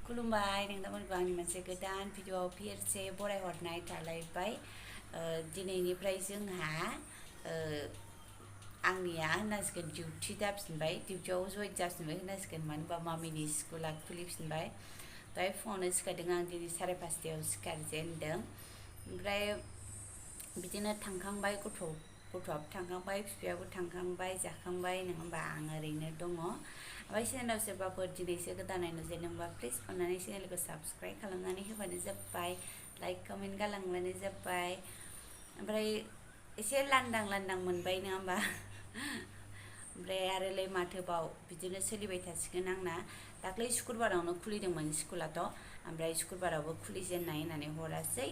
खुलुमबाय नोंथांमोनखौ आंनि मोनसे गोदान भिडिअआव फिरसे बरायहरनाय थालायबाय दिनैनिफ्राय जोंहा आंनिया होननांसिगोन डिउटि जाफिनबाय डिउटियाव जइन जाफिनबाय होननांसिगोन मानो होनबा मामिनि स्कुला खुलिफिनबाय ओमफ्राय फुङावनो सिखारदों आं दिनै 5:30आव सिखारजेनदों ओमफ्राय बिदिनो थांखांबाय गथ'आबो थांखांबाय बिफायाबो थांखांबाय जाखांबाय नङा होमबा आं ओरैनो दङ ओमफ्राय चेनेलाव सोरबाफोर दिनैसो गोदानै नुजेनदोंबा प्लिज अननानै चेनेलखौ साबस्क्राइब खालामनानै होबानो जाबाय लाइक कमेन्ट गालांबानो जाबाय ओमफ्राय एसे लांदां मोनबाय नङा होमबा ओमफ्राय आरोलाय माथोबाव बिदिनो सोलिबाय थासिगोन आंना दाख्लै शुक्रबारावनो खुलिदोंमोन स्कुलाथ' ओमफ्राय शुक्रबारावबो खुलिजेननाय होननानै हरासै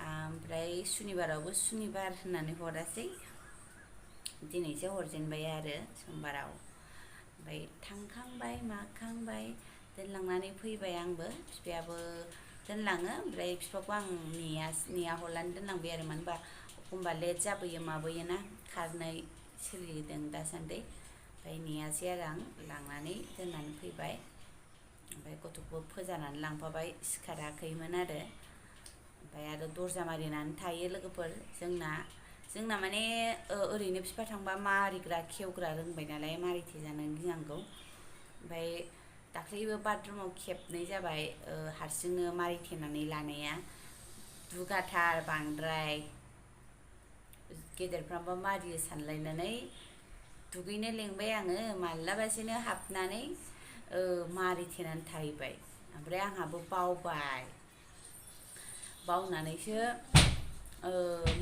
ओमफ्राय सुनिबारावबो सुनिबार होननानै हरासै दिनैसो हरजेनबाय आरो समबाराव ओमफ्राय थांखांबाय माखांबाय दोनलांनानै फैबाय आंबो बिफायाबो दोनलाङो ओमफ्राय बिफाखौ आं नेया हरनानै दोनलांबाय आरो मानो होनबा एखमबा लेट जाबोयो माबोयोना खारनाय सोलिदों दासान्दि ओमफ्राय नेयासै आरो आं लांनानै दोननानै फैबाय ओमफ्राय गथ'खौ फोजानानै लांफाबाय सिखाराखैमोन ओमफ्राय आरो दरजा मारिनानै थायो लोगोफोर जोंना माने ओरैनो बिफा थांबा मारिग्रा खेवग्रा रोंबाय नालाय मारिथेजानो गिनांगौ ओमफ्राय दाख्लैबो बाथरुमाव खेबनै जाबाय हारसिंनो मारिथेनानै लानाया दुगाथार बांद्राय गेदेरफ्राबा मारियो सानलायनानै दुगैनो लेंबाय आङो मालाबासिनो हाबनानै मारिथेनानै थाहैबाय ओमफ्राय आंहाबो बावनानैसो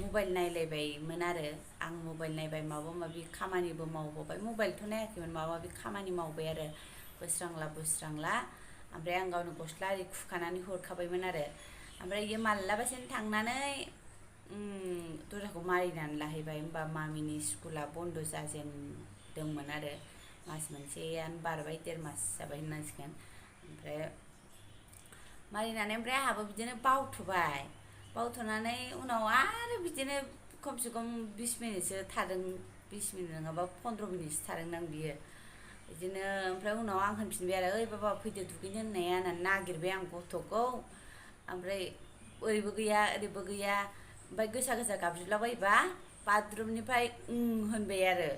मबाइल नायलायबायमोन आरो आं मबाइल नायबाय माबा माबि खामानिबो मावबावबाय मबाइलथ' नायाखैमोन माबा माबि खामानि मावबाय आरो बोस्रांला ओमफ्राय आं गावनो गस्ला आरि खुखानानै हरखाबायमोन आरो ओमफ्राय इयो मालाबासिनो थांनानै दरजाखौ मारिनानै लाहैबाय होमबा मामिनि स्कुला बन्द' जाजेनदोंमोन आरो मास मोनसेयानो बारबाय 1.5 मास जाबाय होननांसिगोन ओमफ्राय मारिनानै ओमफ्राय आंहाबो बिदिनो बावथ'नानै उनाव आरो बिदिनो खमसे खम 20 मिनिटसो थादों 20 मिनिट नङाबा 15 मिनिटसो थादोंदां बियो बिदिनो ओमफ्राय उनाव आं होनफिनबाय आरो ओइ बाबा फैदो दुगैनो होननाया होननानै नागिरबाय आं गथ'खौ ओमफ्राय ओरैबो गैया ओरैबो गैया ओमफ्राय गोसा गाबज्रिलाबायबा बाथरुमनिफ्राय होनबाय आरो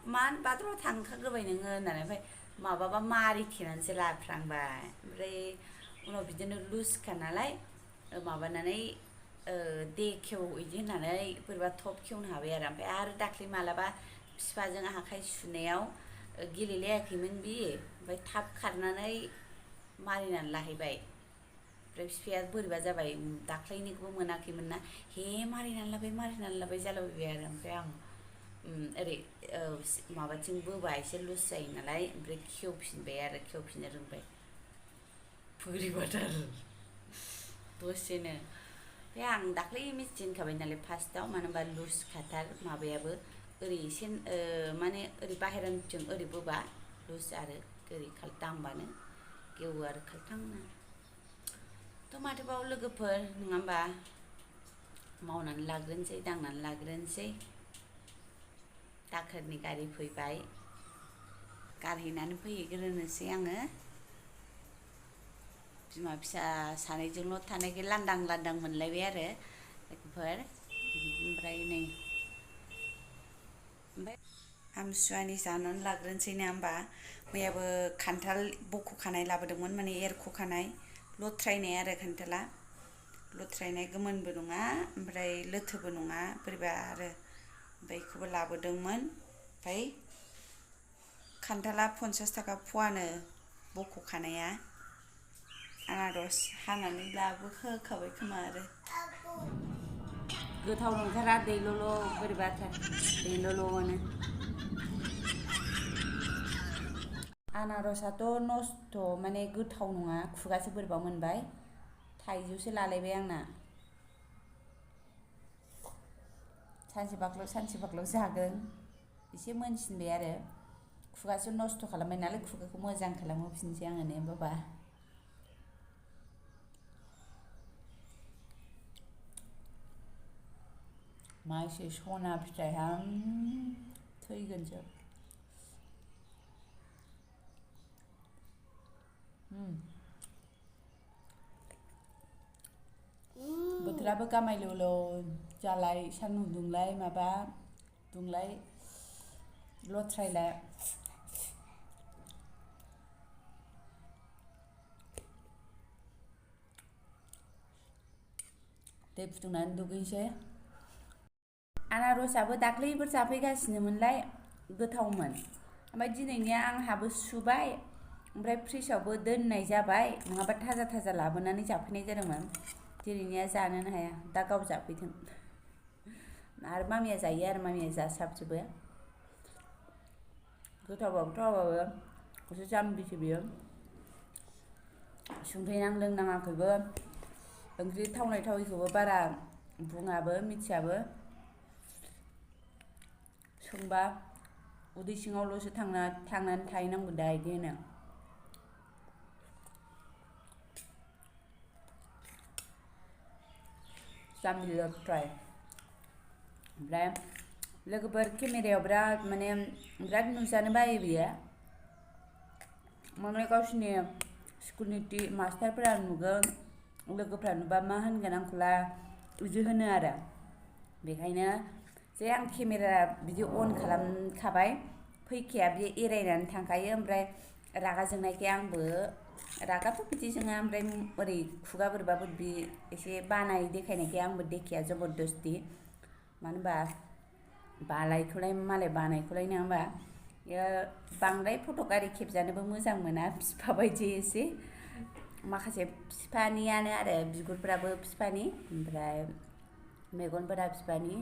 मानो बाथरुमाव थांखाग्रोबाय नोङो होननानै ओमफ्राय माबाबा मारिथेनानैसो लाफ्लांबाय ओमफ्राय उनाव बिदिनो लुजखा नालाय माबानानै दे खेव इदि होननानै बोरैबा थब खेवनो हाबाय आरो दाख्लै मालाबा बिफाजों आखाइ सुनायाव गेलेलायाखैमोन बि ओमफ्राय थाब खारनानै मारिनानै लाहैबाय ओमफ्राय बिफाया बोरैबा जाबाय दाख्लैनिखौबो मोनाखैमोन ना हे मारिनानै लाबाय जालाबायबाय आरो ओमफ्राय आं ओरै माबाथिं बोबा एसे लुज जायो नालाय ओमफ्राय खेवफिननो रोंबाय बोरैबाथार दसेनो ओमफ्राय आं दाख्लै मिथिनखाबाय नालाय फार्स्टआव मानो होनबा लुज खाथार माबायाबो ओरै एसे माने ओरै बाहेरानिथिं ओरै बोबा लुज आरो ओरै दांबानो गेवो आरो खालथांनो थ' माथोबाव लोगोफोर नङा होमबा मावनानै लाग्रोनोसै दांनानै लाग्रोनोसै दाखोरनि गारि फैबाय गारहैनानै फैग्रोनोसै आङो बिमा फिसा सानैजोंल' थानायखाय लांदां मोनलायबाय आरो लोगोफोर ओमफ्राय आमथिसुवानि जानानै लाग्रोनोसै नङा होमबा मैयाबो खान्थाल बख'खानाय लाबोदोंमोन माने एरख'खानाय लथ्रायनाय आरो खान्थाला लथ्रायनाय गोमोनबो नङा ओमफ्राय लोथोबो नङा बोरैबा आरो ओमफ्राय बेखौबो लाबोदोंमोन ओमफ्राय खान्थाला 50 थाखा फवानो बख'खानाया आनारस हानानै लाबोहोखाबाय खोमा आरो गोथाव नंथारा दैल'ल' बोरैबाथार दैल'ल'नो आनारसाथ' नस्थ' माने गोथाव नङा खुगासो बोरैबा मोनबाय थाइजौसो लालायबाय आंना सानसे बाख्ल' जागोन एसे मोनसिनबाय आरो खुगासो नस्थ' खालामबाय नालाय खुगाखौ मोजां खालामहोफिनसै आङो ने बाबा मा एसे सना फिथाइहा थैगोनसो बोथोराबो गामायलुलु जालाय सान्दुं दुंलाय माबा दुंलाय लथ्रायलाय दै फुदुंनानै दुगैनोसै आनारसाबो दाख्लैफोर जाफैगासिनोमोनलाय गोथावमोन ओमफ्राय दिनैनिया आंहाबो सुबाय ओमफ्राय फ्रिजआवबो दोननाय जाबाय नङाबा थाजा थाजा लाबोनानै जाफैनाय जादोंमोन दिनैनिया जानोनो हाया दा गाव जाफैथों आरो मामिया जायो आरो मामिया जासाबजोबो गोथावबाबो थावाबाबो एसे जाम्बिसो बियो संख्रि नांदों नाङाखैबो ओंख्रि थावनाय थावैखौबो बारा बुङाबो मिथियाबो संबा उदै सिङावल'सो थांनानै थाहैनांगौ दा इदि होनो जाम्बि लथ्राय ओमफ्राय लोगोफोर केमेरायाव बिराद नुजानो बायो बियो माने गावसिनि स्कुलनि मास्टारफोरा नुगोन लोगोफ्रा नुबा मा होनगोन आंखौलाय बिदि होनो आरो बेखायनो जे आं केमेरा बिदि अन खालामखाबाय फैखाया बियो एरायनानै थांखायो ओमफ्राय रागा जोंनायखाय आंबो रागाथ' बिदि जोङा ओमफ्राय ओरै खुगा बोरैबा बोरैबि एसे बानाय देखायनायखाय आंबो देखाया जबरदस्ति मानो होनबा बालायखौलाय मालाय बानायखौलाय नङा होनबा बांद्राय फट' आरि खेबजानोबो मोजां मोना बिफा बायदि एसे माखासे बिफानियानो आरो बिगुरफ्राबो बिफानि ओमफ्राय मेगनफोरा बिफानि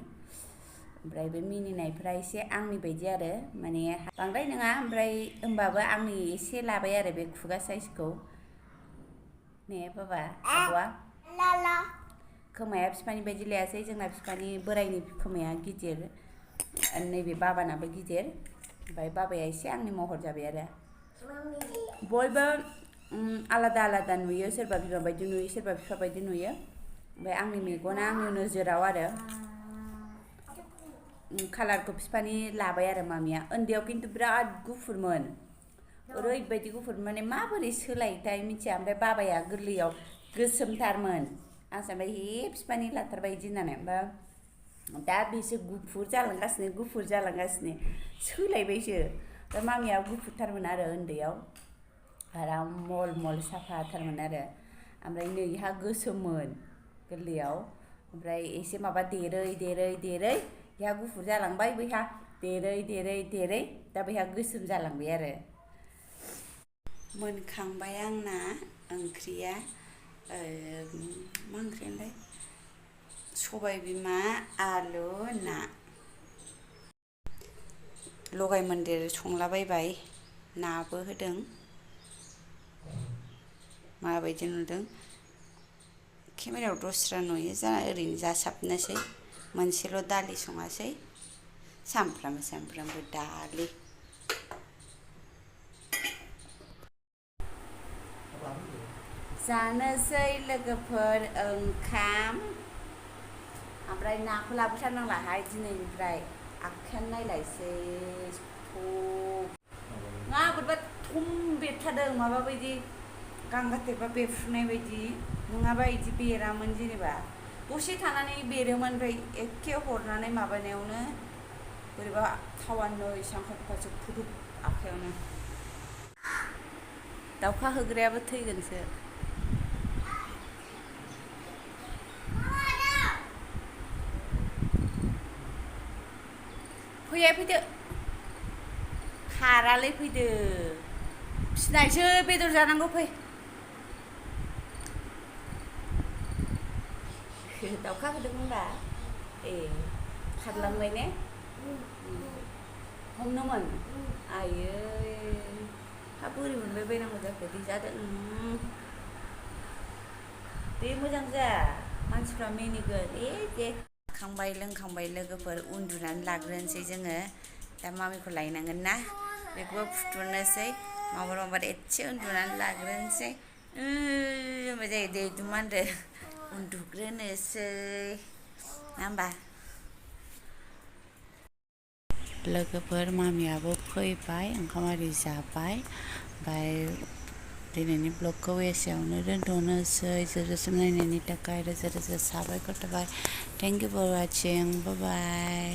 ओमफ्राय बे मिनिनायफ्रा एसे आंनि बायदि आरो माने बांद्राय नङा ओमफ्राय होमबाबो आंनि एसे लाबाय आरो बे खुगा साइजखौ ने बाबा आब'आ खोमाया बिफानि बायदि लायासै जोंना बिफानि बोरायनि खोमाया गिदिर नैबे बाबानाबो गिदिर ओमफ्राय बाबाया एसे आंनि महर जाबाय आरो बयबो आलादा आलादा नुयो सोरबा बिमा बायदि नुयो सोरबा बिफा बायदि नुयो ओमफ्राय आंनि मेगना आंनि नोजोराव आरो कालारखौ बिफानि लाबाय आरो मामिया उन्दैयाव खिन्थु बिराद गुफुरमोन ओरैबायदि गुफुर माने माबोरै सोलायोथाय मिथिया ओमफ्राय बाबाया गोरलैयाव गोसोमथारमोन आं सानबाय हे बिफानि लाथारबाय बिदि होननानै ओमफ्राय दा बिसोर गुफुर जालांगासिनो सोलायबायसो दा मामिया गुफुरथारमोन आरो उन्दैयाव आराम मल साफाथारमोन आरो ओमफ्राय नैहा गोसोममोन गोरलैयाव ओमफ्राय एसे माबा देरै बेहा गुफुर जालांबाय बैहा देरै दा बैहा गोसोम जालांबाय आरो मोनखांबाय आंना ओंख्रिया मा ओंख्रियालाय सबाय बिमा आलु ना लगाय मोन्देर संलाबायबाय नाबो होदों माबायदि नुदों केमेरायाव दस्रा नुयो जाना ओरैनो जासाबनोसै मोनसेल' दालि सङासै सामफ्रामबो दालि जानोसै लोगोफोर ओंखाम ओमफ्राय नाखौ लाबोथारनांलाहाय दिनैनिफ्राय आखायानो नायलायसै ना बोरैबा थम बेरथारदों माबा बायदि गांगाथेबा बेरफ्रुनाय बायदि नङाबा बिदि बेरामोन जेनेबा दसे थानानै बेरोमोन ओमफ्राय एखे हरनानै माबानायावनो बोरैबा थावानो एसां खाथि फुदुब आखायावनो दाउखा होग्रायाबो थैगोनसो फैदो खारालै फैदो फिनायसो बेदर जानांगौ फै दाउखा होदोंमोनबा ए खारलांबाय ने हमनोमोन आयै हा बोरै मोनबाय बायनांगौ जाखो दे जादो दे मोजां जा मानसिफ्रा मिनिगोन दे खांबाय लोंखांबाय लोगोफोर उन्दुनानै लाग्रोनोसै जोङो दा मामिखौ लायनांगोन ना बेखौबो फुथुनोसै माबार एसे उन्दुनानै लाग्रोनोसै ओमफ्राय जायो दे मा होनदो उन्दुग्रोनोसै ना होमबा लोगोफोर मामियाबो फैबाय ओंखाम आरि जाबाय ओमफ्राय दिनैनि ब्लगखौ एसेयावनो दोनथ'नोसै जोबजासिम नायनायनि थाखाय रोजा रोजा साबायखर थाबाय thank you for watching bye bye